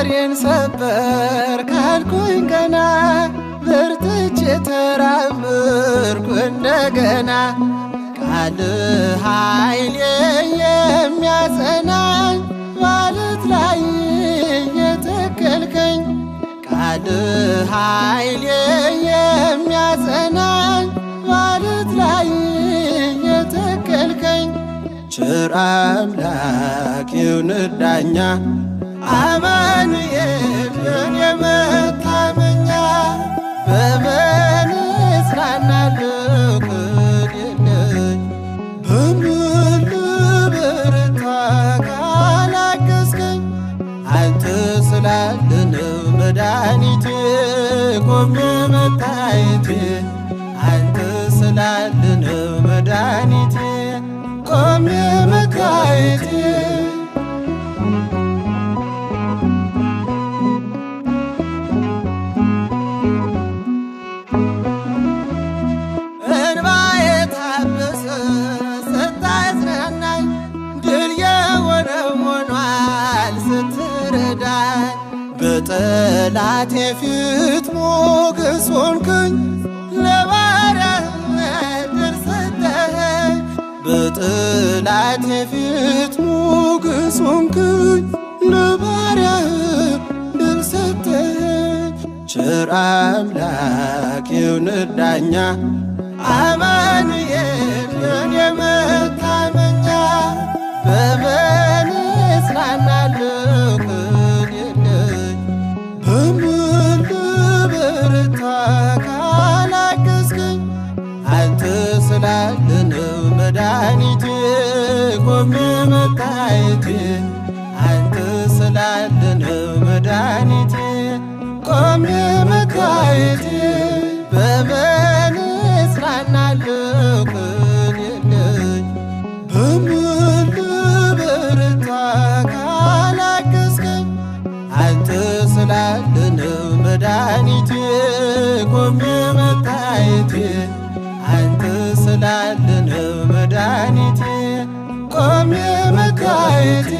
ቀንበሬን ሰበር ካልኩኝ ገና በርትቼ ተራመድኩ እንደገና። ቃል ኃይሌ የሚያጸናኝ ማለት ላይ የተከልከኝ፣ ቃል ኃይሌ የሚያጸናኝ ማለት ላይ የተከልከኝ። ቸር አምላክ ይሁን ዳኛ፣ አማኑኤል የኔ መታመኛ። በምን እጽናናለሁ ከሌለኝ? በምን ልበረታ ካላገዝከኝ? አንተ ስላለህ ነው መድኃኒቴ ቆሜ መታየቴ፣ አንተ ስላለህ ነው መድኃኒቴ ቆሜ መታየቴ። እንባዬ ታበሰ ስታጽናናኝ፣ ድል የሆነው ሆኗል ስትረዳኝ። በጠላቴ ፊት ሞገስ ሆንክኝ፣ ለባሪያህ ድል ሰጠኸኝ። በጠላቴ ፊት ሞገስ ሆንክኝ፣ ለባሪያህ ድል ሰጠኸኝ። ቸር አምላክ ይሁን ዳኛ፣ አማኑኤል የኔ መታመኛ። በምን እጽናናለሁ ከሌለኝ? በምን ልበረታ ካላገዝከኝ? አንተ ስላለህ ነው መድኃኒቴ ቆሜ መታየቴ፣ አንተ ስላለህ ነው መድኃኒቴ ቆሜ መታየቴ። በምን እጽናናለሁ ከሌለኝ? በምን ልበረታ ካላገዝከኝ? አንተ ስላለህ ነው መድኃኒቴ ቆሜ መታየቴ፣ አንተ ስላለህ ነው መድኃኒቴ ቆሜ መታየቴ።